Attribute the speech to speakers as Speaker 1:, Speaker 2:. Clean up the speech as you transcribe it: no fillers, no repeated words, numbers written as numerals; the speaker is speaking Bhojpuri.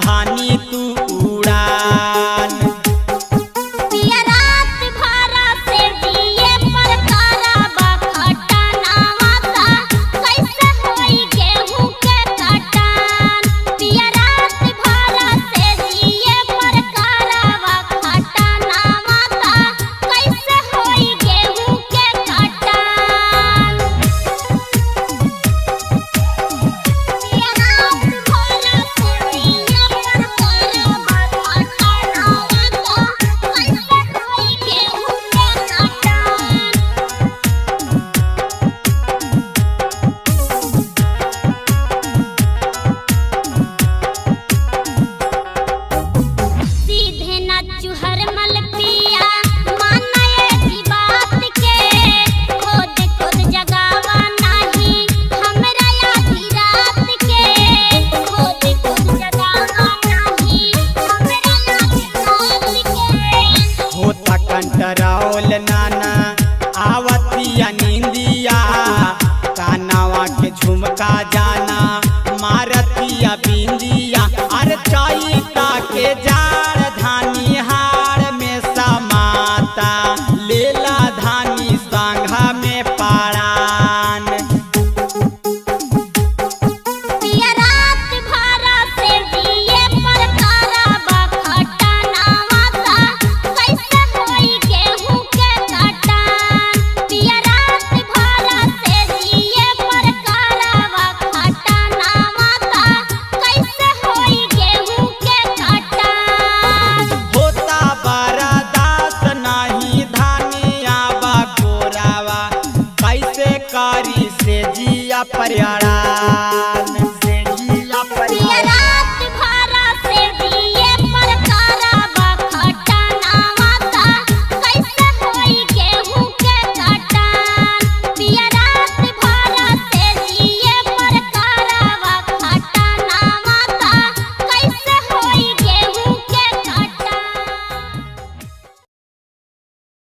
Speaker 1: धानी तू उड़ान।
Speaker 2: पिया रात भर से जिए पर करबा खटनावा ता कैसे होई गेहूं के कटान। पिया रात भर से जिए पर करबा खटनावा ता कैसे होई गेहूं के कटान। पिया रात भर से जिए पर करबा खटनावा ता कैसे होई गेहूं के कटान। सीधे न चुहर मल पिया माना ये बात के, खोद खोद जगावा नाही हमरा आधी रात के, खोद खोद जगावा नाही हमरा आधी रात के।
Speaker 1: होता कंटराओल नाना आवतिया निंदिया, कानावा के झुमका जाना मारतिया बिंदिया। अरे चैता के जाड़ धानी हार में समाता, लेला धानी संघा में पारान।
Speaker 2: पिया रात भर से जिए पर करबा खटनावा ता कैसे होई गेहूं के कटान। पिया रात भर से जिए पर करबा खटनावा ता कैसे होई गेहूं के कटान।
Speaker 1: होता बरदास नहीं धानिया बा कोरावा, कैसे करी से जिया परियाराम।